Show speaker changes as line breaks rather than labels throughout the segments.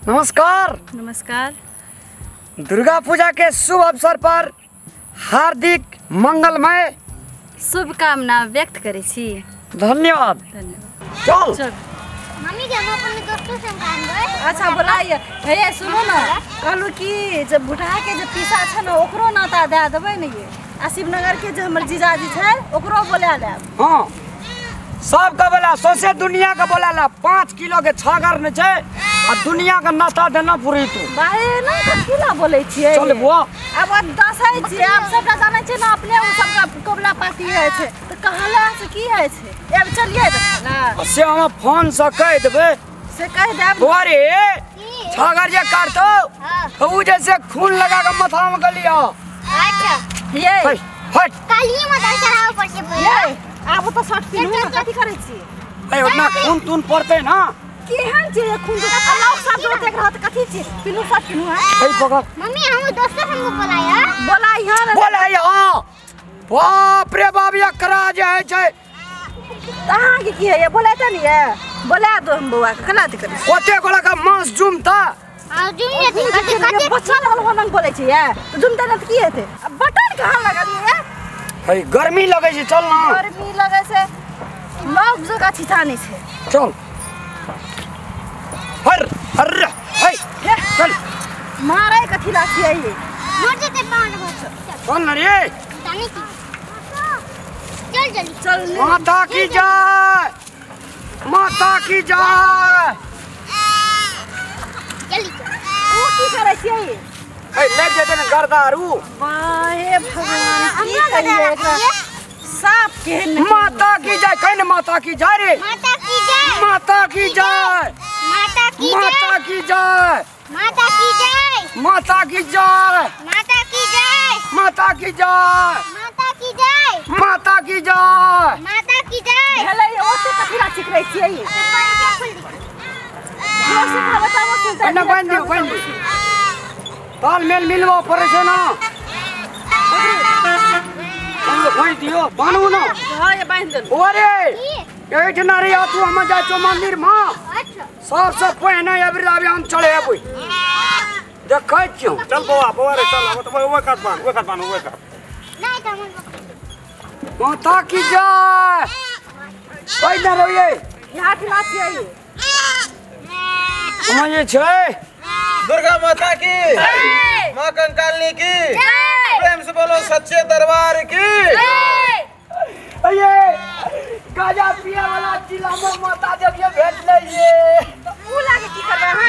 नमस्कार।
नमस्कार।
दुर्गा पूजा के शुभ अवसर पर हार्दिक मंगलमय
शुभकामना व्यक्त करै छी।
धन्यवाद।
धन्यवाद।
चल
चल।
मम्मी के हम अपन दोस्तों संग आनबै।
अच्छा बोलाइए। हे सुनो न, कहलू कि जब भुटहा के जे पीसा छै न ओकरो नाता दए देबै ने ये। आ शिवनगर के जे हमर जीजाजी छै ओकरो बोला लेब।
हाँ सबके बोला, सौंसे दुनिया के बोला ला। 5 किलो के छागर ने छै आ दुनिया के नाश्ता देना पूरी तू।
बाहे ना कथी ला बोलै छियै।
चल बुआ।
आब दसै छियै, आब सबटा जानै छियै ने अपने ओ सबका कबला पाती होइ छै तऽ कहला से की होइ छै। आब चलियै तऽ
से हम फोन से कहि देबै।
से कहि देब।
बुआ रे छागर जे काटतौ तऽ उ जैसे खून लगा के माथा में गलिया।
अच्छा
ये
हट
काली माता चढ़ाव पर छै।
ये आब तऽ शर्ट पिन्हू ने, कथी करै छी?
ए ओतना खून तून पड़तै ना।
केहन छै खून तो अल्लाह सब जो देख रहत कथी छी? पिन्हू शर्ट पिन्हू है।
ए पकड़।
मम्मी हम दोस्तों संग बोलाया।
बोलाइ हां
बोलाइ हां। बाप रे बाप एकरा जे है छै।
त अहाँ के की है? बोलाइते नै है। बोला दो हम बौआ के केना करै छी?
ओते गोला का मांस जुमता।
आ जुम जेतै कथी कथी
बच्चा लगल होनन बोलै छै ये। त जुमते न त की हेतै? अब बटन कहाँ लगलियै?
है गर्मी लगै छै, चल ना।
गर्मी लगै छै, लोग जका छिछा नै छै।
चल हर हर है चल।
मारै कथी ला छियै ये?
मर जेतै पान भर।
चल ना रे।
जानै छी। चल जल्दी
चल।
माता की जय, माता की जय।
जल्दी चल।
ओ की करै छियै?
ए लग जेतै ने गरदारू।
वाह भगवान की कहियै एकरा साफ केहन।
माता की जय कहि ने, माता की जय रे।
माता की जय,
माता की जय,
माता की जय,
माता की जय,
माता की जय,
माता की जय,
माता की जय,
माता की जय,
माता की जय,
माता की जय,
माता की जय।
भेलै ओते कथी ला चिकरै छियै? जोर से बताबो सुनतै।
ना बांध दियो, बांध दियो। तालमेल मिलबो पड़ै छै ना। बांध दियो, बान्हू ना।
हां ये बांध देलु।
अरे एहिठिना रे तू, हम जाइ छौ मंदिर में।
अच्छा
सबसे पहिने अबरी अभी हम चढ़े अबै देखै छियौ।
चल बौआ, बौआ रे चल। आब तऽ ओहि कात बान्ह, ओहि कात बान्ह, ओहि कात।
नहि तऽ हमर
माता की जय। पहिने रहियै
यहाँ ठिना छियै।
हम जे छै
दुर्गा माता की, माँ कंकालिनी की, प्रेम से बोलो सच्चे दरबार की।
ये गाजा पिए वाला जिला में माता देवी भेटलै ये।
त उ लागे की करबै है?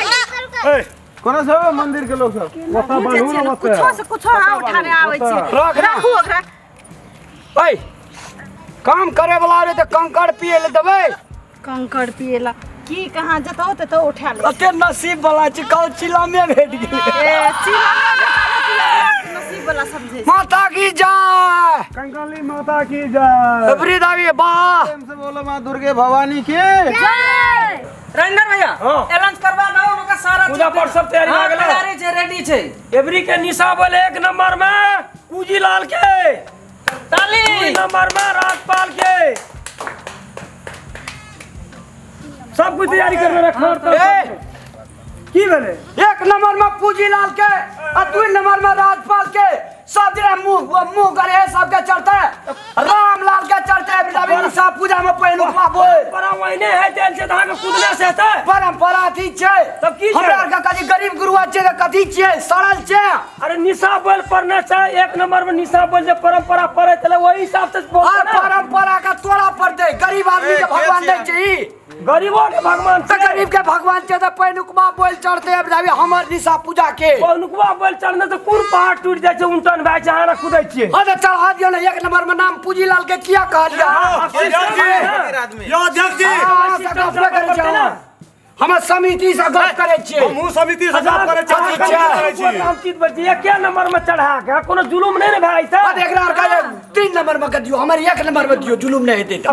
ए कोना सब मंदिर के लोग सब ओता बान्हू ना ओता।
कुछो से कुछो हां उठाने आबै छी। राखू ओकरा।
ए काम करे वाला रे त कंकड़ पिए ले देबै।
कंकड़ पिएला की कहाँ जतौ ततौ उठा ले।
कते नसीब वाला छी, कल चिला में भेट गेलै।
ए चिला में भेटल नसीब वाला समझे।
माता की जय,
कंकाली माता की जय।
अबरी दावी वाह।
प्रेम से बोलो माँ दुर्गे भवानी की
जय।
रंजन भैया एलांस करवा ना, उनका सारा
पूजा पाठ सब तैयारी भ गेलै।
तैयारी छै, रेडी छै।
एवरी के निशा बोले 1 नंबर में पूजी लाल के
ताली,
2 नंबर में राजपाल के। सब कुछ तैयारी करने रखो। की भेलै?
1 नंबर में पूजी लाल के आ 2 नंबर में राजपाल के। सब दिन मुंह मुंह करे सबके चढ़ते, रामलाल के चढ़ते। अभी निशा पूजा में पहिलुक बोल
परंपरा ओहने है तेल छै त अहाँ के कुदना से हेतै।
परंपरा अथी छै
तब की छै?
हमरा आर के कथी गरीब गुरुआ छै त कथी छियै, सड़ल छै।
अरे निशा बोल पड़ना छै 1 नंबर में निशा बोल जे परंपरा पड़े तले वही हिसाब से
हर परंपरा का तोड़ा पड़तै। गरीब आदमी के भगवान दै छै ई।
गरीबों के भगवान
त गरीब के भगवान छै त पहिलुकवा बोल चढ़ते। अभी हमर निशा पूजा के
पहिलुकवा बोल चढ़ने से कोन पहाड़ टूट जाइ छै, उनटन भए छै, अहाँ ना कुदै छियै।
हां त चढ़ा दियौ ने 1 नंबर में नाम पूजी लाल के किया कहलियै?
यो अध्यक्ष जी
से गप करै छी, हम समिति से गप करै छियै।
हमहूँ समिति से गप करै छी।
हम चीज बची 1 नंबर में चढ़ा के कोनो जुलुम नै ने भए छै।
अब एकरा आर के 3 नंबर में के दियौ, हमर 1 नंबर में दियौ, जुलुम नै हेतै
त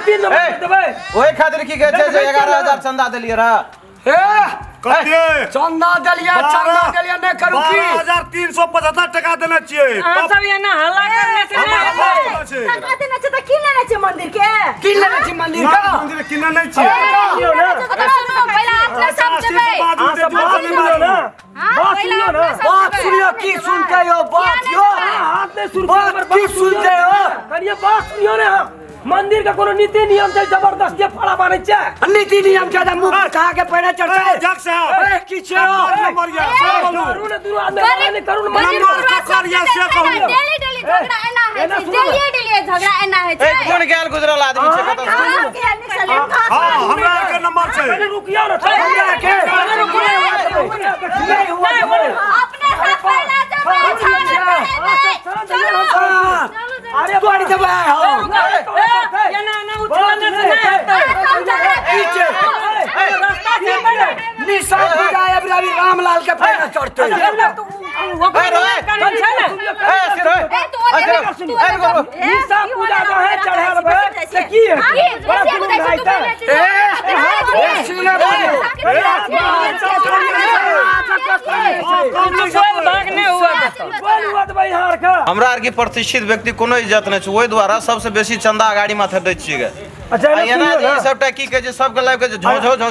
3 नंबर में देबै।
ओहि खातिर की कहै छै जे 11000 चंदा देलियै रह।
हे
कते
चंदा देलियै चंदा देलियै नै करू की
12375 टका देने छियै
अहाँ सब एना हल्ला करने से नै हेतै
टका देने छै त की लेने छै मंदिर के
की लेने छै मंदिर के
मंदिर किने नै छियै
सुनो पहिला अपने सब देबै
बात सुनियो ना
बात सुनियो की सुनते हो बात यो
हाथ नहीं सुन
बात की सुनते हो
करिए बात सुनियो ना मंदिर का कोनो नीति नियम छै जबरदस्ती फड़ा मानै छै
नीति नियम छै मुंह खा के पहिने चढ़ते
अध्यक्ष साहब
ए की छै
नंबर या से बोलू
करू ने दुनू आदमी लड़ाई करू ने
नंबर ककर या से कहू
डेली डेली झगड़ा एना होइ छै डेली डेली झगड़ा एना होइ छै
ए कोन गेल गुजरल आदमी छै कतौ
हां हमरा के नंबर छै
कनी रुकियो ना
हमरा के
नहीं हुआ
अपने साथ पहला जबै छाड़
अरे तोड़ देबै हम
एना एना उछलने से नै हेतै
की छै
रास्ता छै पहिले
निशा पूजा अभी रामलाल के पैर चढ़ते
कानून छै ने
ए सिर
ए तू
ए रुको
निशा पूजा जो है चढ़ाल बे से की है बड़ा जुलूम भाई त
ए सुने बोलो
हमरा आर के प्रतिष्ठित व्यक्ति कोनो इज्जत नहीं छै ओहि द्वारा सबसे बेसी चंदा गाड़ी माथे दै छियै गे।
अच्छा
एना ई सबटा की कहै छै सबके लाइव के झो झो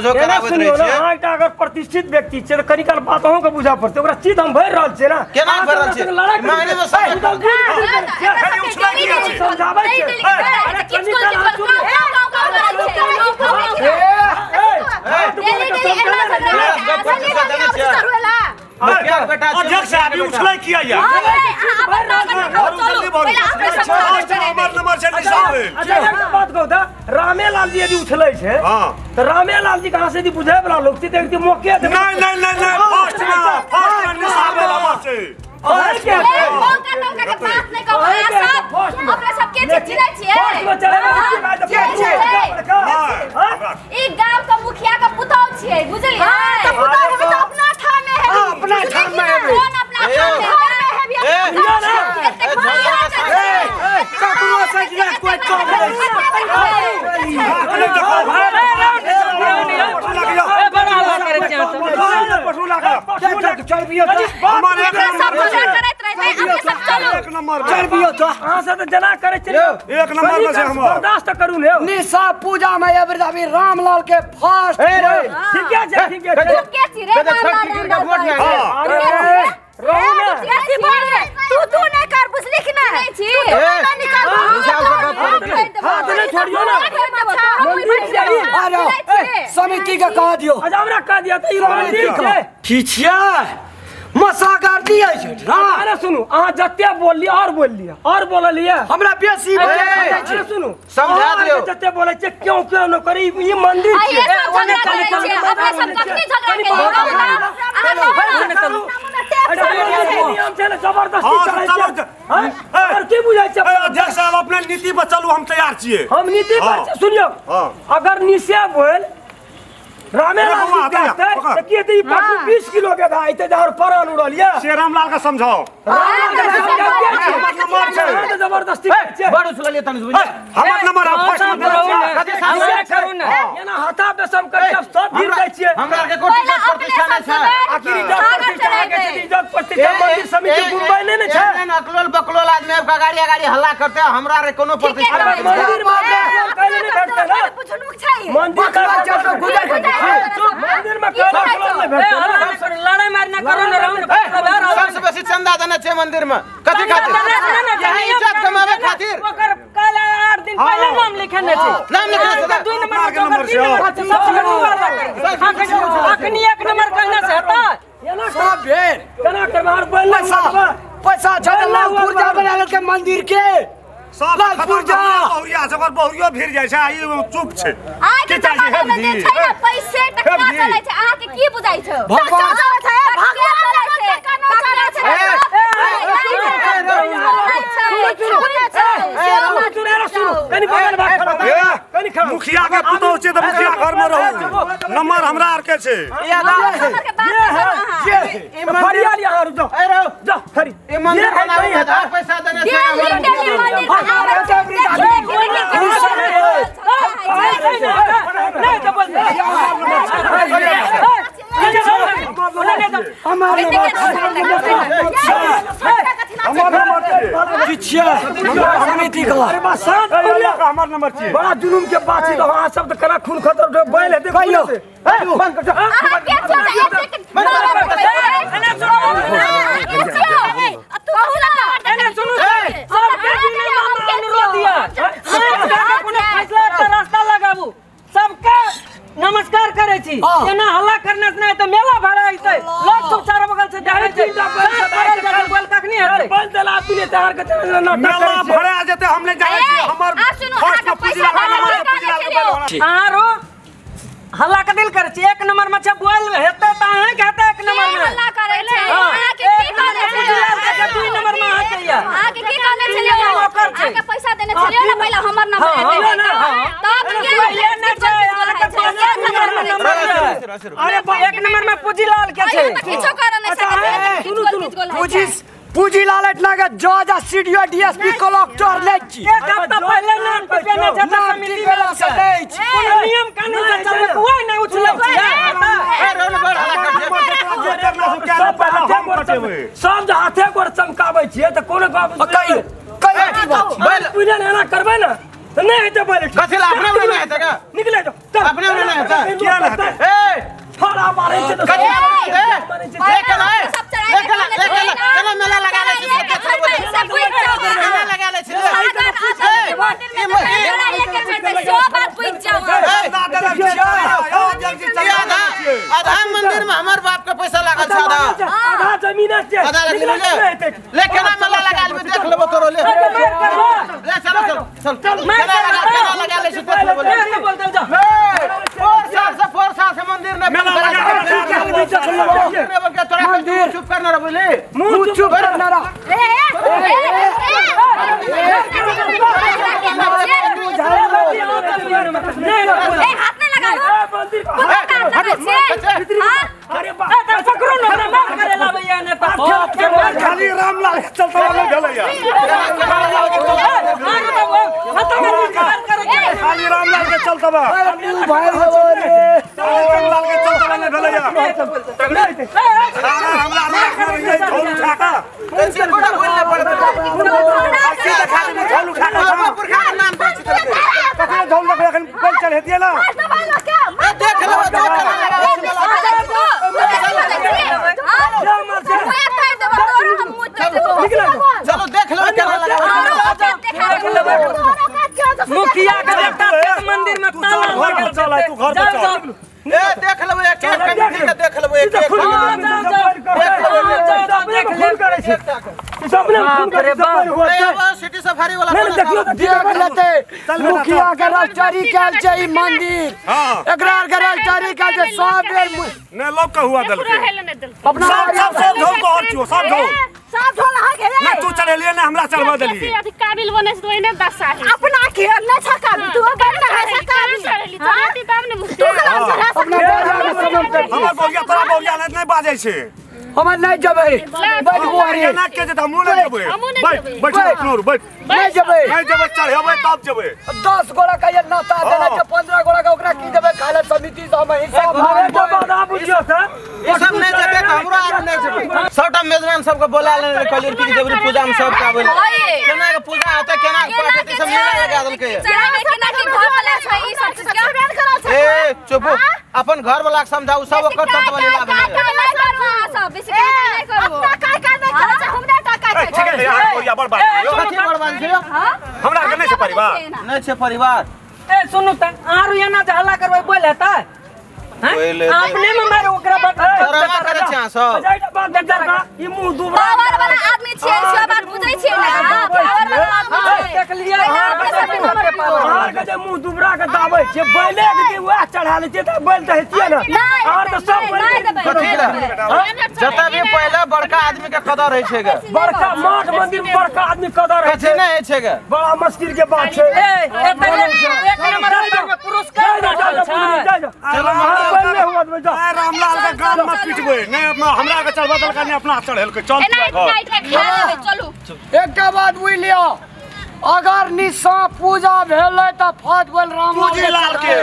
झो कराबैत रहै छियै।
अहाँ एकटा अगर प्रतिष्ठित व्यक्ति छियै त कनी काल बात अहूँ के बुझा पड़तै ओकरा चीज हम भरि रहल छियै ना
केना भरि रहल छियै मांगने में सब
समझाबै छियै।
अध्यक्ष साहब ई उछलै किया या
अच्छा एक बात कहू त रामेलाल जी यदि उछलै छै त रामेलाल जी कहाँ से यदि बुझाय वाला लोग छै त एक मौके दे
नहीं नहीं नहीं नहीं फर्स्ट में निशान वाला छै
मुखिया के पुतहु छियै बुझलियै
त पुतहु हेबै त अपना ठाम में हेबै
अपना ठाम में हेबै
कोन अपना ठाम में हेबै
ककरो से कोई कम नहीं
बर्दाश्त करू ने
निशा पूजा में अभी रामलाल के फर्स्ट
ठीक है ठीक है
तू तू नहीं कर बुझली कि नहीं तू तू नहीं कर
हाथ नहीं छोड़ियो ना
अरे समिति के कह दियो
अच्छा हमरा कह दिया त ई मंदिर छै
ठीक छै मसागर दिए छै
अरे सुनू अहाँ जते बोललिए और बोललिए और बोललिए
हमरा बेसी बोले
छै सुनू
समझा दियो
जते बोले छै क्यों क्यों न करी ई मंदिर छै
ओने खाली अपने सब कखनी झगड़ा के
नियम छै ने जबरदस्ती चलै छै और की बुझाय छै
अध्यक्ष साहब अपने नीति पर चलू हम तैयार छियै
हम नीति पर सुनियो अगर निशे बोल रामेलाल जी कहते त की त ई पशु 20 किलो के भाई ते और परान उड़ल ये
से रामलाल का समझाओ
हमर नंबर छै जबरदस्ती
बड़ उछललिए तनी बुझ
हमर नंबर आप फर्स्ट में
करू ना एना हाथा बेसम कर के सब गिर जाइ छियै
हमरा के कोई इज्जत प्रतिष्ठा नै छै
आखिर इज्जत प्रतिष्ठा के छै इज्जत प्रतिष्ठा मंदिर समिति मुंबई नै ने छै
एहन अकलोल बकलोल आदमी आबि के गाड़ी गाड़ी हल्ला करते हमरा रे कोनो प्रतिष्ठा
नहीं मंदिर में कैले नै भेटतै ना मंदिर में मंदिर में कैले नै भेटतै
लड़ाई मारना करू न रहू
सबसे बेसी चंदा देने छै मंदिर में कथी खातिर इज्जत कमावे खातिर
ओकर काल 8 दिन पहले नाम लिखने छै
नाम लिखने छै
2 नंबर के 3 नंबर अखनी 1 नंबर कहने से हेतै
सब भेल
केना करबार बोल
पैसा पैसा छै लाल पुर्जा बना लेलकै मंदिर के
सब खतम बहुरिया से ओकर बहुरियो भिर जाइ छै ई चुप छै
आइ के जमाना में जे छै ने पैसे टका चलै छै अहाँ के की बुझाइ छै
भगवान
चलै छै भगवान चलै छै टका चलै
कनी बगल भाग कनी खड़ा
मुखिया के पुतोह छै त मुखिया घर में रहू नंबर हमरा आर के छै
ये फरियाल यहाँ रुक जाओ जाओ खरी
ई मंदिर बनावे में पैसा देने छै
नहीं तो बोल
हमर नंबर छियै समिति के।
अरे बा शांत
हमर नंबर छियै।
बड़ा जुलुम के बात छी। अहाँ सब त कना खून खतर बैल हेतै।
कहियो
बंद कर।
अहाँ के छियै?
एने सुनू, एने सुनू, सबके बिना हमरा अनुरोध दिया, कोनो फैसला के रास्ता लगाबू। सबके नमस्कार करै छी। एना हल्ला करने से नहीं त मेला भरा आइतै। लोग सब चारो बगल से देखै छै। बोल कखनी हेतै?
बल देला अपने तैयार के नाटक
मेला भरा जेतै हम नहीं जानै छी। हमर फर्स्ट में पूजी लाल के
आरो हल्ला कदिल करै छी। एक नंबर में छै बोल हेतै त अहाँ के हेतै। एक नंबर में
हल्ला करै छै। अहाँ के की कहने छलियै?
दू नंबर में अहाँ के या
अहाँ के की कहने छलियै? अहाँ के पैसा देने छलियै ना पहिला हमर नंबर एतै तब के
ने छै। अरे एक नंबर में पूजी लाल के छै।
किछो करऽ नै सकै।
सुनू सुनू,
पूजी पूजी लाल एटना के जज आ सीडीओ डीएसपी कलेक्टर लै छी।
एक हफ्ता पहिले नाम टिपेने छै
नाम
समिति
टिपेला से लै छी।
कोनो नियम कानून से चलबै कोई नहीं उछलै छै।
सब जे हाथे गोर चमकाबै छियै त कोनो गप
कहियो कहियो की बात
बैल पूजन एना करबै ना त नहीं हेतै। बैल
कथि ला अपने में नहीं हेतै का?
निकले जाओ
अपने में नहीं हेतै।
किया नहीं हेतै?
ए
फड़ा मारै छै त
ले के ले ले के ले केना मेला लगा ले छी? केना लगा ले छी? आधा मंदिर में हमर बाप के पैसा लागल छै। आधा
आधा जमीन छै।
आधा ले केना मेला लगा लेबै? देख लेबो तोरो। ले ले चलो चलो चल केना लगा ले छी? देख लेबो। ले 4 साल से मंदिर ने
मेला लगा
मंदिर चुप करना रह बोले
मुंह चुप करना रह।
ए हाथ नहीं लगाओ।
अरे बाप पकड़ो ना, मार करे लाबैया ने त
खाली रामलाल चलता वाला भेलैया। खाली रामलाल के चलता बा।
भाई हो रे
रामलाल के चलता वाला भेलैया। सारा हमरा झोल उठा का
कैसे कोड़ा बोलने पड़त?
सीधा खाली में झोल उठा का
पुरखा नाम दे छी।
ककरो झोल देखो एखन बैल चढ़ेतियै ना।
देख लेबो देख चलो देख लेबो केना लगा।
मुखिया के बेटा मंदिर में ताला लगल
चल तू घर पर चल।
ए देख लेबो एक एक कमिटी के देख लेबो एक एक
देख ले करै छै सबने खून करे
सिटी सफारी वाला
देखियो
देख लेते। मुखिया के रजिस्ट्री कैल छै ई मंदिर। एकरा के रजिस्ट्री कैल छै सब बेर
ने लोग का हुआ दल के
अपना
सब सब झोल को और छियो सब झोल
सब झोल अहाँ के
ना तू चढ़ेलिए ना हमरा चढ़वा देलिए।
अथी काबिल बने से ओइने दशा है
अपना के नहीं छ काबिल तू बन है से काबिल
चढ़ेली चढ़ती तब ने
तू कलम चढ़ा
अपना बोलिया के समझ कर।
हमर बोलिया तोरा बोलिया नहीं बाजै छै।
हमर नहीं जबै बैठ बुआरी
ना के जे हमहु नहीं जेबै। बैठ बैठ अपनो बैठ
नहीं जबै
नहीं जेबै चढ़ेबै तब जेबै।
10 गोरा का ये नाता देना छै 15 गोरा का ओकरा की देबै? खाले समिति से हम हिसाब
मारे के बाद आ बुझियो त
ई सब नहीं जेबै त हमरो आर नहीं जेबै। सबटा मेजबान सबके बोला लेने कहलियै कि जबरी पूजा में सब आबै केना के पूजा होतै केना के पाठ होतै सब मेला लगा देलकै।
केना के घर वाला छै ई सब चीज के
ए चुप अपन घर वाला के समझाऊ सब ओकर तंत्र वाला लाभ
सब बेसी नहीं करू
अपना काय काय नहीं करै छै हमरे टाका छै।
ठीक है अहाँ बोलिया बड़ बात
कथी बड़ बात छै?
हमरा के नहीं छै परिवार
नहीं छै परिवार।
ए सुनू त आरो एना जे हल्ला करबै बोल हेतै? अपने में मारे ओकरा बात
डरामा करै छै अहाँ सब।
अच्छा बात देख जा ई मुंह दुबरा
पावर वाला आदमी छियै से बात बुझै छियै ना। पावर वाला आदमी छियै
देख लियै
हार के जे मुंह दुबरा के दाबै छियै बैले के जे वएह चढ़ा लै छियै त बैल त हेतियै ना। आर त सब
कथी जतऽ भी पहिले बड़का आदमी के कदर होइ छै गे।
बड़का मठ मंदिर में बड़का आदमी कदर होइ
छै नहीं होइ छै गे।
बड़ा मुश्किल के बात छै।
ए एक नंबर में पुरस्कार छै।
चलो
रामलाल के गाम में पिटबै नहीं हमरा के चढ़वा देलकै नहीं अपना चढ़ेलकै। चल
चलू
एकटा बात बुझि लिअ अगर निशा पूजा भेलै त फट बोल रामलाल
पूजी लाल के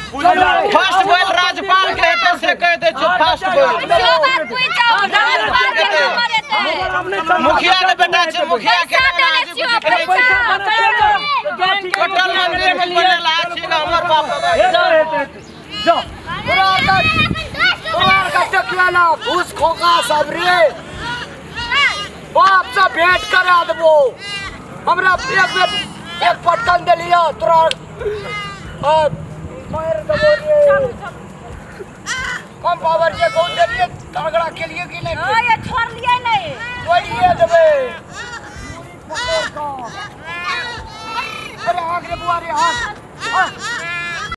फर्स्ट बोल राजपाल के हेतै से कह दे छौ फर्स्ट बोल
जो बात पूछ जाओ राजपाल के नंबर एतै
मुखिया के बेटा छै मुखिया के
पैसा देने छियो पैसा
होटल मंदिर में बनेला छै हमर बाप
जो
तोरा का देखिया घूस खोका सब रे बाप से भेंट करा देबो हमरा एक बेर एक पटकन देलियो तोरा मार देबो रे कम पावर के गौ देलिए तगड़ा के लिए कि नहीं
हां ये छोड़ लिए नहीं
तोड़िए देबे अरे आग रे बुआ रे हाथ